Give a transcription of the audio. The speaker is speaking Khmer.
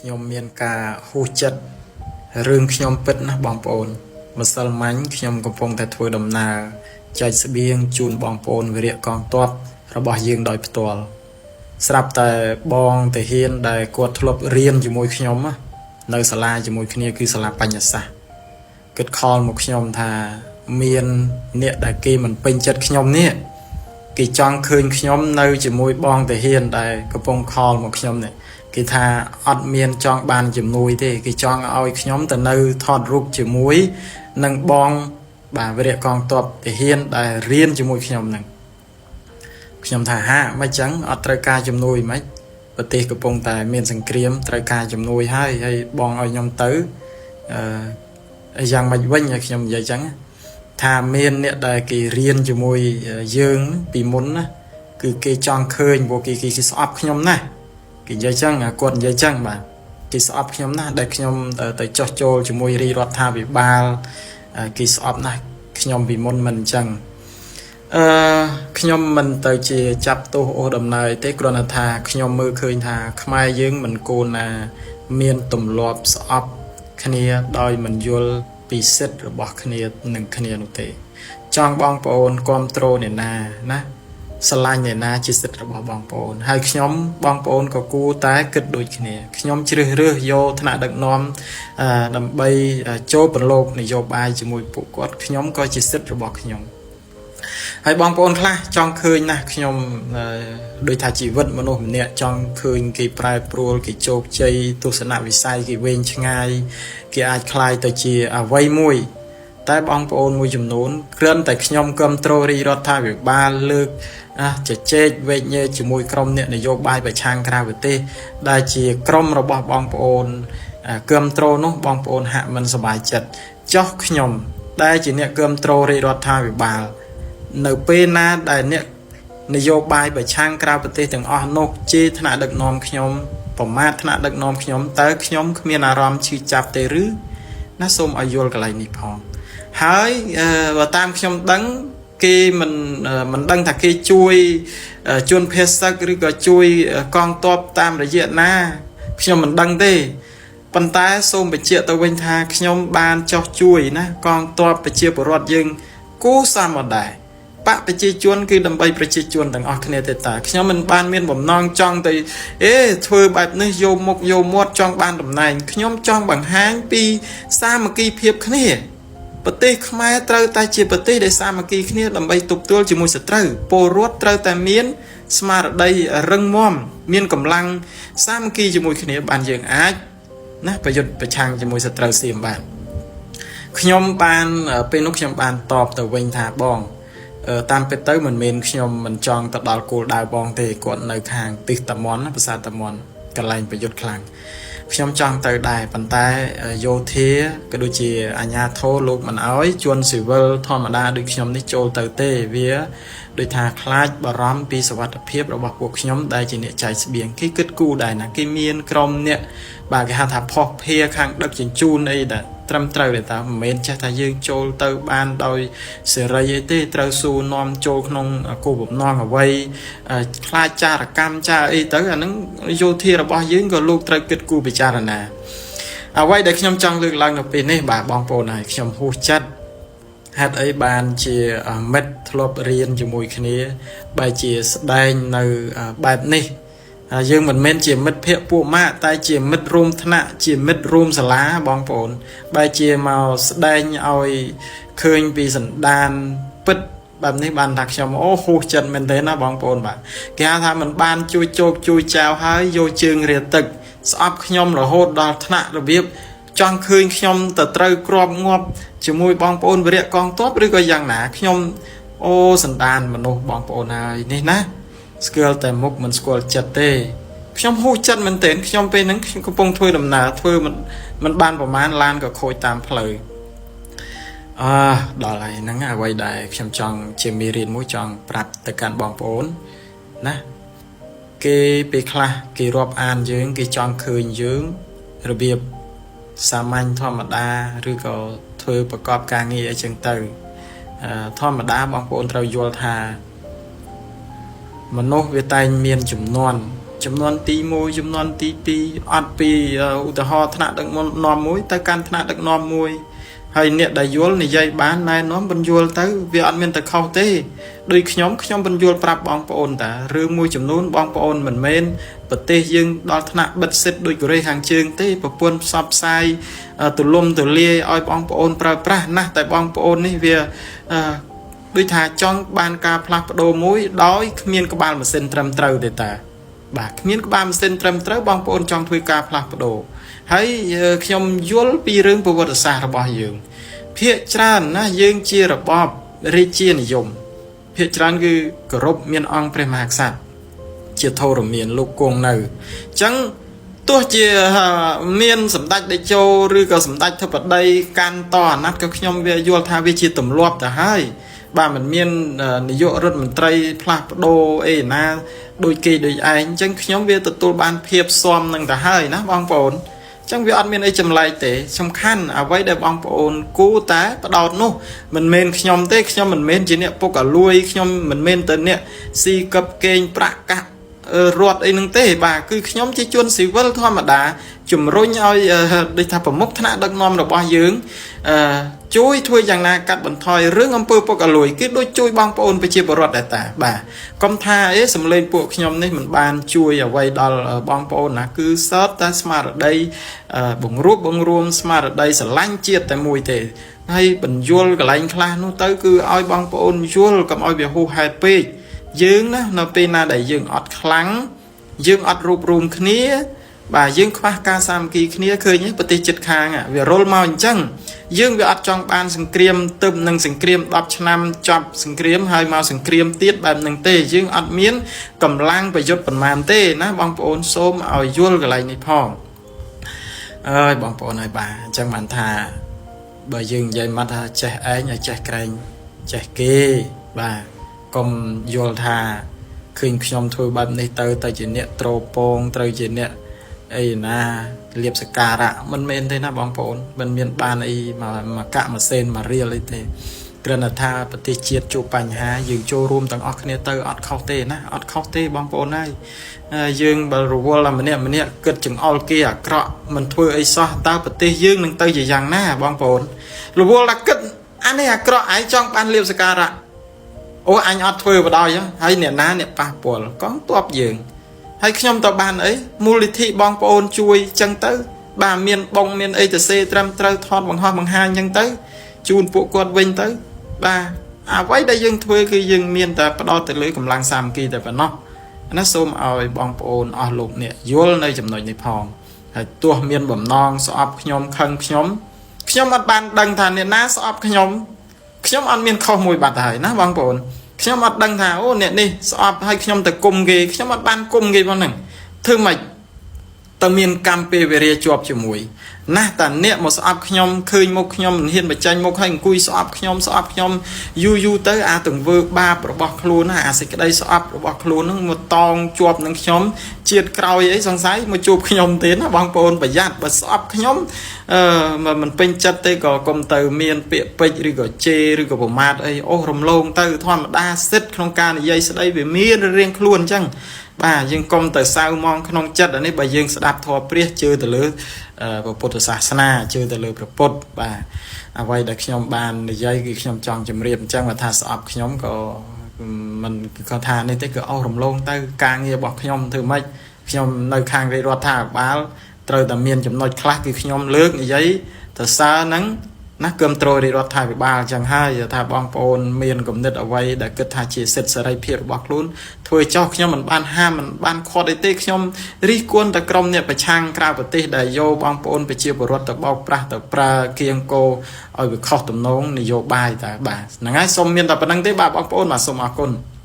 ខ្ញុំមានការហួសចិត្តរឿងខ្ញុំពិតណាស់បងប្អូនម្សិលមិញខ្ញុំកំពុងតែធ្វើដំណើរចែកស្បៀងជូនបងប្អូនវីរៈកងទ័ពរបស់យើងដោយផ្ទាល់ស្រាប់តែបងទាហានដែលគាត់ធ្លាប់រៀនជាមួយខ្ញុំណានៅសាលាជាមួយគ្នាគឺសាលាបញ្ញសាស្ត្រគិត call មកខ្ញុំថាមានអ្នកដែលគេមិនពេញចិត្តខ្ញុំនេះគេចង់ឃើញខ្ញុំនៅជាមួយបងទាហានដែលកំពុង call មកខ្ញុំនេះគេថាអត់មានចង់បានជំនួយទេគេចង់ឲ្យខ្ញុំទៅនៅថតរូបជាមួយនឹងបងបាទវីរៈកងទ័ពទាហានដែលរៀនជាមួយខ្ញុំនឹងខ្ញុំថាហាមិនចឹងអត់ត្រូវការជំនួយមិនប្រទេសកំពុងតែមានសង្គ្រាមត្រូវការជំនួយហើយហើយបងឲ្យខ្ញុំទៅអឺយ៉ាងម៉េចវិញឲ្យខ្ញុំនិយាយចឹងថាមានអ្នកដែលគេរៀនជាមួយយើងពីមុនណាគឺគេចង់ឃើញព្រោះគេគេស្អប់ខ្ញុំណាស់គេនិយាយចឹងគាត់និយាយចឹងបាទគេស្អប់ខ្ញុំណាស់ដែលខ្ញុំទៅចោះចូលជាមួយរាជរដ្ឋាភិបាលគេស្អប់ណាស់ខ្ញុំពីមុនមិនអញ្ចឹងអឺខ្ញុំមិនទៅជាចាប់ទោសអូសដំណើរទេគ្រាន់តែថាខ្ញុំមើលឃើញថាខ្មែរយើងមិនគួរណាមានទម្លាប់ស្អប់គ្នាដោយមិនយល់ពីសិទ្ធិរបស់គ្នានឹងគ្នានោះទេ ចង់បងប្អូនគ្រប់ត្រូលអ្នកណាណាស្រឡាញ់អ្នកណាជាសិទ្ធិរបស់បងប្អូនហើយខ្ញុំបងប្អូនក៏គួរតែគិតដូចគ្នាខ្ញុំជ្រើសរើសយកថ្នាក់ដឹកនាំដើម្បីចូលប្រឡូកនយោបាយជាមួយពួកគាត់ខ្ញុំក៏ជាសិទ្ធិរបស់ខ្ញុំហើយបងប្អូនខ្លះចង់ឃើញណាស់ខ្ញុំដូចថាជីវិតមនុស្សម្នាក់ចង់ឃើញគេប្រែប្រួលគេជោគជ័យទស្សនវិស័យគេវែងឆ្ងាយគេអាចក្លាយទៅជាអ្វីមួយតែបងប្អូនមួយចំនួនគ្រាន់តែខ្ញុំគ្រប់គ្រងរាជរដ្ឋាភិបាលលើកជជែកវែកញែកជាមួយក្រុមអ្នកនយោបាយប្រឆាំងក្រៅប្រទេសដែលជាក្រុមរបស់បងប្អូនគ្រប់គ្រងនោះបងប្អូនហាក់មិនសប្បាយចិត្តចោះខ្ញុំដែលជាអ្នកគ្រប់គ្រងរាជរដ្ឋាភិបាលនៅពេលណាដែលអ្នកនយោបាយប្រឆាំងក្រៅប្រទេសទាំងអស់នោះជេរថ្នាក់ដឹកនាំខ្ញុំប្រមាថថ្នាក់ដឹកនាំខ្ញុំតើខ្ញុំគ្មានអារម្មណ៍ឈឺចាប់ទេឬណាសូមឲ្យយល់កន្លែងនេះផងហើយបើតាមខ្ញុំដឹងគេមិនមិនដឹងថាគេជួយជួនភេសឹកឬក៏ជួយកងទ័ពតាមរយៈណាខ្ញុំមិនដឹងទេប៉ុន្តែសូមបញ្ជាក់ទៅវិញថាខ្ញុំបានចោះជួយណាកងទ័ពប្រជាពលរដ្ឋយើងគូសមដែរបកប្រជាជនគឺដើម្បីប្រជាជនទាំងអស់គ្នាទេតាខ្ញុំមិនបានមានបំណងចង់ទៅអេធ្វើបែបនេះយកមុខយកមាត់ចង់បានតំណែងខ្ញុំចង់បង្ហាញពីសាមគ្គីភាពគ្នាប្រទេសខ្មែរត្រូវតែជាប្រទេសដែលសាមគ្គីគ្នាដើម្បីទប់ទល់ជាមួយសត្រូវពលរដ្ឋត្រូវតែមានស្មារតីរឹងមាំមានកម្លាំងសាមគ្គីជាមួយគ្នាបានយើងអាចណាប្រយុទ្ធប្រឆាំងជាមួយសត្រូវសៀមបានខ្ញុំបានពេលនោះខ្ញុំបានតបទៅវិញថាបងតាមពិតទៅមិនមែនខ្ញុំមិនចង់ទៅដល់គោលដៅបងទេគាត់នៅខាងទិសតាមន់ប្រាសាទតាមន់កន្លែងប្រយុទ្ធខ្លាំងខ្ញុំចង់ទៅដែរប៉ុន្តែយោធាក៏ដូចជាអាជ្ញាធរលោកមិនអោយជួនស៊ីវិលធម្មតាដូចខ្ញុំនេះចូលទៅទេវាដូចថាខ្លាចបារម្ភពីសុវត្ថិភាពរបស់ពួកខ្ញុំដែលជាអ្នកចែកស្បៀងគេគិតគូរដែរណាគេមានក្រុមអ្នកបាទគេហៅថាផុសភាខាងដឹកជញ្ជូនអីដែរត្រឹមត្រូវទេតាមិនមែនចេះថាយើងចូលទៅបានដោយសេរីអីទេត្រូវសួរនាំចូលក្នុងគោលបំណងអ្វីខ្លាចចារកម្មចារអីទៅអាហ្នឹងយោធារបស់យើងក៏លោកត្រូវគិតគូរពិចារណាអ្វីដែលខ្ញុំចង់លើកឡើងនៅពេលនេះបាទបងប្អូនហើយខ្ញុំហួសចិត្តហេតុអីបានជាមិត្តធ្លាប់រៀនជាមួយគ្នាបែរជាស្ដែងនៅបែបនេះយើងមិនមែនជាមិត្តភ័ក្តិពួកម៉ាក់តែជាមិត្តរួមថ្នាក់ជាមិត្តរួមសាលាបងប្អូនបែរជាមកស្ដែងឲ្យឃើញពីសន្តានពិតបែបនេះបានថាខ្ញុំអូហួសចិត្តមែនទេណាបងប្អូនបាទគេហៅថាមិនបានជួយជោគជួយចែវហើយយកជើងរាទឹកស្អប់ខ្ញុំរហូតដល់ថ្នាក់របៀបចង់ឃើញខ្ញុំទៅត្រូវគ្រាប់ងាប់ជាមួយបងប្អូនវីរៈកងទ័ពឬក៏យ៉ាងណាខ្ញុំអូសន្តានមនុស្សបងប្អូនហើយនេះណាស្គាល់តែមុខមិនស្គាល់ចិត្តទេខ្ញុំហួសចិត្តមែនទែនខ្ញុំពេលហ្នឹងខ្ញុំកំពុងធ្វើដំណើរធ្វើមិនបានប្រមាណឡានក៏ខូចតាមផ្លូវអឺដល់ហើយហ្នឹងអ្វីដែលខ្ញុំចង់ជាមេរៀនមួយចង់ប្រាប់ទៅកាន់បងប្អូនណាគេពេលខ្លះគេរាប់អានយើងគេចង់ឃើញយើងរបៀបសាមញ្ញធម្មតាឬក៏ធ្វើប្រកបការងារអីចឹងទៅធម្មតាបងប្អូនត្រូវយល់ថាមនុស្សវាតែងមានចំនួន ចំនួនទី1ចំនួនទី2អត់ពីឧទាហរណ៍ថ្នាក់ដឹកនាំមួយទៅកាន់ថ្នាក់ដឹកនាំមួយហើយអ្នកដែលយល់និយាយបានណែនាំបញ្យល់ទៅវាអត់មានតែខុសទេដូចខ្ញុំខ្ញុំបញ្យល់ប្រាប់បងប្អូនតារឿងមួយចំនួនបងប្អូនមិនមែនប្រទេសយើងដល់ថ្នាក់បិទសិទ្ធដូចកូរ៉េខាងជើងទេប្រពន្ធផ្សព្វផ្សាយទូលំទូលាយឲ្យបងប្អូនប្រើប្រាស់ណាស់តែបងប្អូននេះវាដូចថាចង់បានការផ្លាស់ប្ដូរមួយដោយគ្មានក្បាលម៉ាស៊ីនត្រឹមត្រូវទេតាបាទគ្មានក្បាលម៉ាស៊ីនត្រឹមត្រូវបងប្អូនចង់ធ្វើការផ្លាស់ប្ដូរហើយខ្ញុំយល់ពីរឿងប្រវត្តិសាស្ត្ររបស់យើងភាកច្រើនណាយើងជារបបរាជានិយមភាកច្រើនគឺគោរពមានអង្គព្រះមហាក្សត្រជាធរមានលោកគង់នៅអញ្ចឹងទោះជាមានសម្ដេចតេជោឬក៏សម្ដេចធិបតីកាន់តអាណត្តិក៏ខ្ញុំវាយល់ថាវាជាទម្លាប់ទៅហើយបាទมันមាននាយករដ្ឋមន្ត្រីផ្លាស់ប្ដូរអីណាដូចគេដូចឯងអញ្ចឹងខ្ញុំវាទទួលបានភាពស៊ាំនឹងទៅហើយណាបងប្អូនអញ្ចឹងវាអត់មានអីចម្លែកទេសំខាន់អ្វីដែលបងប្អូនគួរតែផ្ដោតនោះមិនមែនខ្ញុំទេខ្ញុំមិនមែនជាអ្នកពុកអាលួយខ្ញុំមិនមែនទៅអ្នកស៊ីកឹបកេងប្រាក់កាក់រត់អីនឹងទេបាទគឺខ្ញុំជាជនស៊ីវិលធម្មតាជំរុញឲ្យដូចថាប្រមុខថ្នាក់ដឹកនាំរបស់យើងជួយធ្វើយ៉ាងណាកាត់បន្ថយរឿងអំពើពុករលួយគឺដូចជួយបងប្អូនប្រជាពលរដ្ឋដែរតាបាទកុំថាអេសំលេងពួកខ្ញុំនេះមិនបានជួយអ្វីដល់បងប្អូនណាគឺសតតែស្មារតីបង្រួបបង្រួមស្មារតីស្រឡាញ់ជាតិតែមួយទេហើយបញ្យលកន្លែងខ្លះនោះទៅគឺឲ្យបងប្អូនយល់កុំឲ្យវាហួសហេតុពេកយើងណានៅពេលណាដែលយើងអត់ខ្លាំងយើងអត់រួបរวมគ្នាបាទយើងខ្វះការសាមគ្គីគ្នាឃើញទេប្រទេសជិតខាងវារុលមកអញ្ចឹងយើងវាអត់ចង់បានសង្គ្រាមទៅនឹងសង្គ្រាម10ឆ្នាំចប់សង្គ្រាមហើយមកសង្គ្រាមទៀតបែបនឹងទេយើងអត់មានកម្លាំងប្រយុទ្ធប៉ុន្មានទេណាបងប្អូនសូមឲ្យយល់កន្លែងនេះផងអើយបងប្អូនហើយបាទអញ្ចឹងបានថាបើយើងនិយាយមកថាចេះឯងឲ្យចេះក្រែងចេះគេបាទកុំយល់ថាឃើញខ្ញុំធ្វើបែបនេះទៅទៅជាអ្នកត្រូពងត្រូវជាអ្នកអីណាលៀបសការៈមិនមែនទេណាបងប្អូនមិនមានបានអីមកកាក់មួយសេនមួយរៀលអីទេគ្រាន់តែថាប្រទេសជាតិជួបបញ្ហាយើងចូលរួមទាំងអស់គ្នាទៅអត់ខុសទេណាអត់ខុសទេបងប្អូនហើយយើងបើរវល់តែម្នាក់ម្នាក់គិតចង្អុលគេអាក្រក់មិនធ្វើអីសោះតើប្រទេសយើងនឹងទៅជាយ៉ាងណាបងប្អូនរវល់តែគិតអានេះអាក្រក់ឯងចង់បានលៀបសការៈអូអញអត់ធ្វើបដ ாய் ហើយអ្នកណាអ្នកប៉ះពាល់កងទ័ពយើងហើយខ្ញុំទៅបានអីមូលនិធិបងប្អូនជួយចឹងទៅបាទមានបងមានអីទៅសេត្រឹមត្រូវថតបង្ហោះបង្ហាញចឹងទៅជូនពួកគាត់វិញទៅបាទអ្វីដែលយើងធ្វើគឺយើងមានតែផ្ដោតទៅលើកម្លាំងសាមគ្គីតែប៉ុណ្ណោះណាសូមឲ្យបងប្អូនអស់លោកអ្នកយល់នៅចំណុចនេះផងហើយទោះមានបំណងស្អប់ខ្ញុំខឹងខ្ញុំខ្ញុំអត់បានដឹងថាអ្នកណាស្អប់ខ្ញុំខ្ញុំអត់មានខុសមួយបាត់ហើយណាបងប្អូនខ្ញុំអត់ដឹងថាអូអ្នកនេះស្អប់ហើយខ្ញុំទៅគុំគេខ្ញុំអត់បានគុំគេផងហ្នឹងធ្វើម៉េចទៅមានកម្មពេលវេលាជាប់ជាមួយណាស់តាអ្នកមកស្អប់ខ្ញុំឃើញមុខខ្ញុំមិនហ៊ានបញ្ចេញមុខហើយអង្គុយស្អប់ខ្ញុំស្អប់ខ្ញុំយូរយូរទៅអាទង្វើបាបរបស់ខ្លួនណាអាសេចក្តីស្អប់របស់ខ្លួនហ្នឹងមកតងជាប់នឹងខ្ញុំជាតិក្រោយអីសង្ស័យមកជួបខ្ញុំទេណាបងប្អូនប្រយ័ត្នបើស្អប់ខ្ញុំអឺមិនពេញចិត្តទេក៏កុំទៅមានពាក្យពេចន៍ឬក៏ជេរឬក៏ប្រមាថអីអូសរំលងទៅធម្មតាសិទ្ធក្នុងការនិយាយស្ដីវាមានរៀងខ្លួនអញ្ចឹងបាទយើងកុំទៅសៅមងក្នុងចិត្តអានេះបើយើងស្ដាប់ធម៌ព្រះជឿទៅលើពុទ្ធសាសនាជឿទៅលើព្រះពុទ្ធបាទអ្វីដែលខ្ញុំបាននិយាយគឺខ្ញុំចង់ជម្រាបអញ្ចឹងបើថាស្អប់ខ្ញុំក៏មិនគាត់ថានេះទេគឺអស់រំលងទៅការងាររបស់ខ្ញុំធ្វើម៉េចខ្ញុំនៅខាងរាជរដ្ឋាភិបាលត្រូវតែមានចំណុចខ្លះគឺខ្ញុំលើកនិយាយទៅសើហ្នឹងណាគ្រប់គ្រងរាជរដ្ឋាភិបាលអញ្ចឹងហើយថាបងប្អូនមានគំនិតអ្វីដែលគិតថាជាសិទ្ធិសេរីភាពរបស់ខ្លួនធ្វើចោះខ្ញុំមិនបានហាមមិនបានខាត់អីទេខ្ញុំរិះគន់តែក្រុមអ្នកប្រឆាំងក្រៅប្រទេសដែលយកបងប្អូនប្រជាពលរដ្ឋទៅបោកប្រាស់ទៅប្រើគៀងគោឲ្យវាខុសទំនងនយោបាយតែបាទហ្នឹងហើយសូមមានតែប៉ុណ្្នឹងទេបាទបងប្អូនបាទសូមអរគុណ។